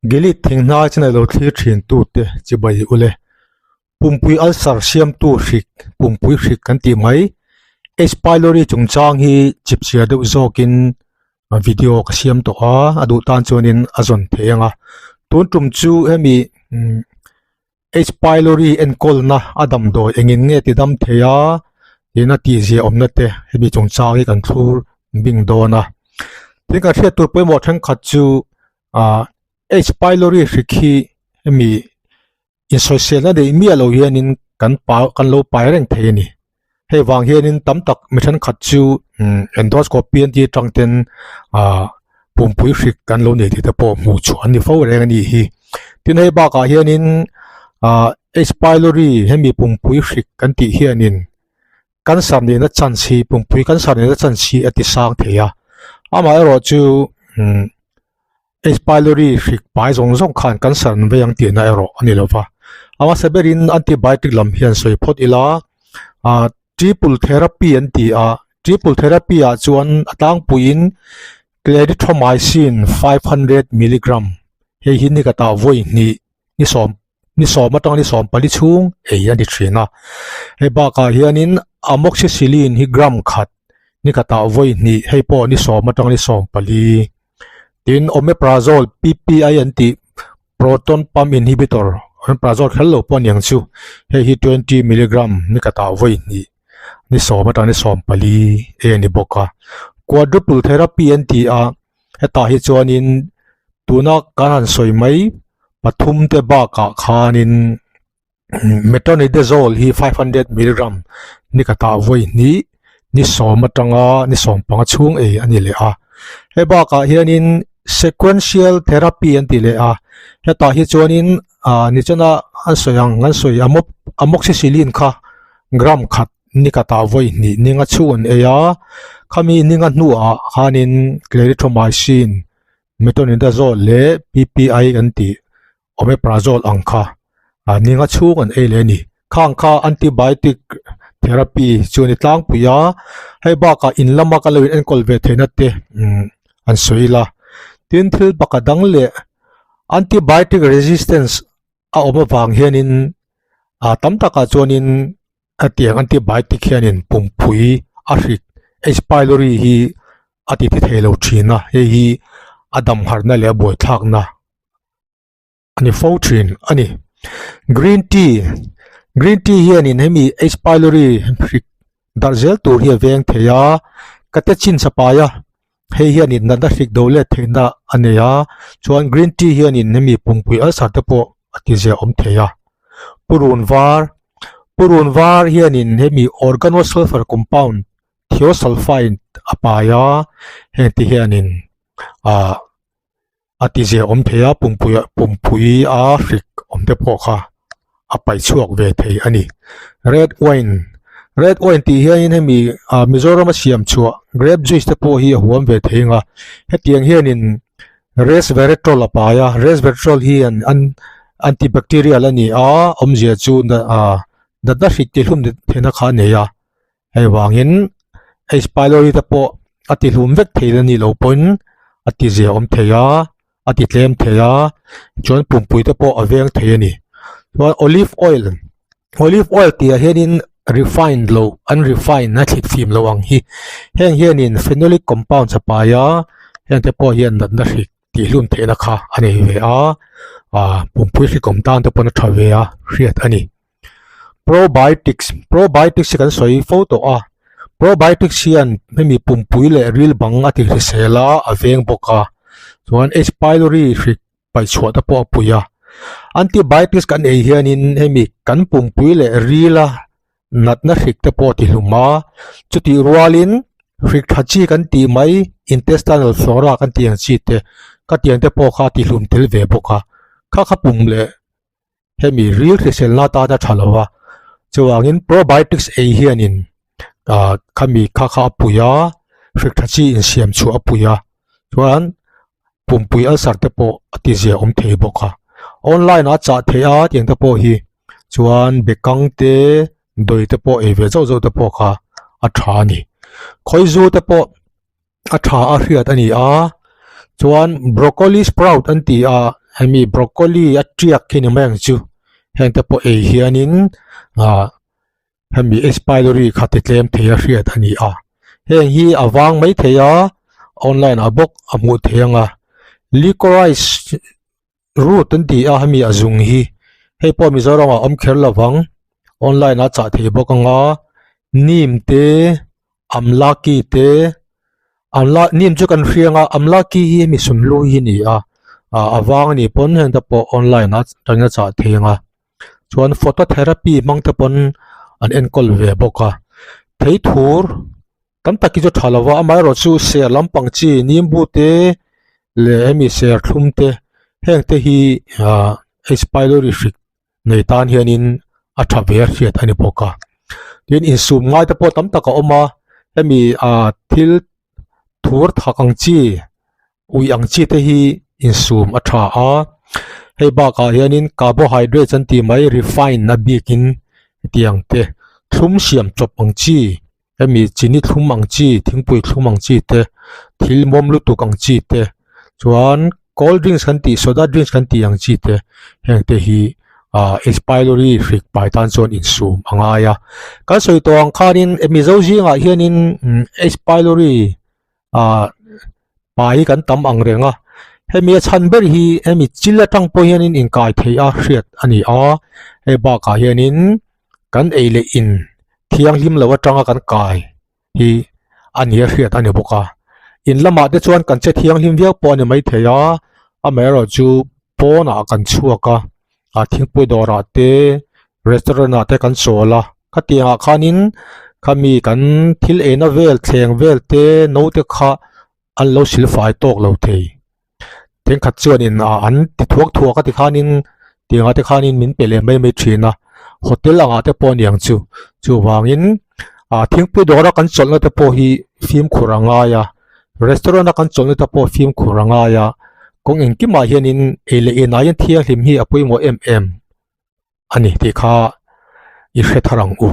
Gilead thinghnai channel lo thlir thin tute chibai ule. Pumpui ulcer siamtu hrik, pumpui hrik kan tih mai. H. Pylori chungchang hi chipchhiar deuh zawkin video ka siam tawh a, a duh tan chuanin a zawn thei ang a. Tun tum chu hemi H. Pylori enkawlna a damdawi engin nge ti dam thei a tiin a tihzia awmna te hemi chungchang hi kan thlur bing dawn a. Tin kan hriat tur pawimawh thenkhat chu ah H. Pylori hrik hi hemi insawiselna neih miah lo hianin kan pa kan lo pai reng thei a ni. Hei vang hianin tam tak mi thenkhat chu endoscopy an tih atang ten ah pumpui hrik kan lo nei tih te pawh hmuh chhuah an ni fo reng a nih hi. Tin hei bakah hianin ah H pylori hemi pumpui hrik kan tih hianin cancer nihna chance hi pumpui cancer nihna chance hi a ti sang thei a amaherawhchu umm H. Pylori hrik pai zawng zawng khan cancer an vei ang tihna erawh a ni lo va. A hmasa berin antibiotic lam hian sawi phawt ila, ah triple therapy an ti a, triple therapy ah chuan a tlangpuiin clarithromycin 500 milligram hei hi ni khatah vawi hnih ni sawm ni sawm atanga ni sawm pali chhung ei a ni thin a. Hei bakah hianin amoxicillin hi gram khat ni khatah vawi hnih hei pawh ni sawm atanga ni sawm pali. Tin omeprazole PPI an tih proton pump inhibitor omeprazole kher lo pawh a niang chu hei hi 20 milligram ni khatah vawi hnih ni sawm atanga ni sawm pali ei a ni bawk a. Quadruple therapy an ti a hetah hi chuanin tuna kan han sawi mai pathum te bakah khanin Metronidazole hi 500 milligram ni khatah vawi hnih ni sawm atanga ni sawm panga chhung ei a ni leh a. Hei bakah hianin sequential therapy an ti leh a, hetah hi chuanin ah nichana an sawi ang an sawi amoxicillin kha gram khat ni khatah vawi hnih ninga chhung an ei a, khami ninga hnuah khanin clarithromycin, metronidazole leh PPI an tih Omeprazole ang kha ah ninga chhung an ei leh a ni. Khang kha antibiotic therapy chu a ni tlangpui a, hei bakah in lama kan lo in enkawl ve theihna te umm an sawi ila. Tin thil pakhat dang leh antibiotic resistance a awm avang hianin ah tam takah chuanin hetiang antibiotic hianin pumpui a hrik H pylori hi a ti thi thei lo thin a, hei hi a dam harhna leh a buaithlakna. a ni fo thin a ni. Green tea green tea hianin hemi H pylori hrik darh zel tur hi a veng thei a catechin chapai a hei hianin natna hrik do let theihna a nei a chuan green tea hianin hemi pumpui ulcer te pawh a ti zia awm thei a purun var purun var hianin hemi organosulfur compound thiosulfide a pai a heng te hianin ah. A ti zia awm thei a pumpui pumpui a hrik awm te pawh kha a paih chhuak ve thei a ni. Red wine red wine tih hianin hemi ah Mizoram a siam chhuah grape juice te pawh hi a huam ve thei ang a hetiang hianin resveratrol a pai a resveratrol hi an an antibacterial a ni a awmzia chu ah natna hrik tihhlum theihna kha a nei a. Hei vangin H. Pylori te pawh a ti hlum vek thei la nih loh pawhin a ti zia awm thei a, a ti tlem thei a, chuan pumpui te pawh a veng thei a ni. Chuan olive oil, olive oil tihah hianin refined loh an refine a thlit fim loh ang hi. Heng hianin phenolic compounds a pai a, heng te pawh hian natna hrik tihhlum theihna kha a nei ve a, ah pumpui hrik awm tan te pawn a tha ve a hriat a ni. Probiotics probiotics hi kan sawi fo tawh a probiotics hian hemi pumpui leh ril bang a ti hrisel a a veng bawk a chuan H pylori hrik paih chhuah te pawh a pui a antibiotics kan ei hianin hemi kan pumpui leh rila natna hrik te pawh a ti hlum a chutih rualin hrik tha chi kan tih mai intestinal flora kan tih ang chi te ka tiang te pawh kha a ti hlum tel ve bawk a kha kha pum leh. Hemi ril hriselna atan a tha lo a, chuvangin probiotics ei hianin ah khami kha kha a pui a, hrik tha chi insiam chhuah a pui a, chuan pumpui ulcer te pawh a ti zia awm thei bawk a, online ah chah theih a tiang te pawh hi chuan bekang te dawi te pawh ei ve zauh zauh te pawh kha a tha a ni, khawizu te pawh. a tha a hriat a ni a chuan broccoli sprout an ti a hemi broccoli a tiak khi ni mai ang chu heng te pawh ei hianin ah hemi H pylori kha ti tlem thei a hriat a ni a heng hi a vang mai thei a online ah bawk a hmuh theih ang a licorice root an ti a hemi a zung hi hei pawh Mizoram ah a awm kher lo vang online ah a chah thei bawk ang a neem te amlaki te amla neem chu kan hria ang a amlaki hi hemi sumlu hi a ni a ah a vang a nih pawn heng te pawh online ah atangin a chah thei ang a chuan phototherapy hmang te pawn an enkawl ve bawk a theithur tam tak hi chu tha lo va amaherawhchu ser lampang chi nimbu te leh hemi serthlum te heng te hi ah H pylori hrik nei tan hianin a tha ve a hriat a ni bawk a tin insum ngai te pawh tam tak a awm a hemi ah thil thur thak ang chi ui ang chi te hi insum a tha a hei bakah hianin carbohydrates an tih mai refine a bikin hetiang te thlum siam chawp ang chi hemi chini thlum ang chi thingpui thlum ang chi te thil mawm lutuk ang chi te chuan cold drinks kan tih soda drinks kan tih ang chi te heng te hi ah H pylori hrik pai tan chuan insum a ngai a kan sawi tawh ang khanin mizo zingah hianin H pylori ah pai kan tam ang reng a hemi a chhan ber hi hemi chil atang pawh hianin inkai theih a hriat a ni a hei bakah hianin kan ei leh in thianghlim lo atanga kan kai hi a ni a hriat a ni bawk a in lamah te chuan kan che thianghlim viau pawh a ni maithei a amaherawhchu pawnah kan chhuak a ah thingpui dawrah te restaurant ah te kan chawl a khatiang ah khanin khami kan thil eina vel thleng vel te no te kha an lo silfai tawk lo thei thenkhat chuanin ah an ti thuak thuak a tikhanin tiangah te khanin min pe leh mai mai thin a hotel angah te pawh a niang chu chuvangin ah thingpui dawra kan chawlhna te pawh hi fimkhur a ngai a restaurant a kan chawlhna te pawh fimkhur a ngai a kawng engkimah hianin ei leh inah hian thianghlim hi a pawimawh em em a ni tih kha i hre thar ang u.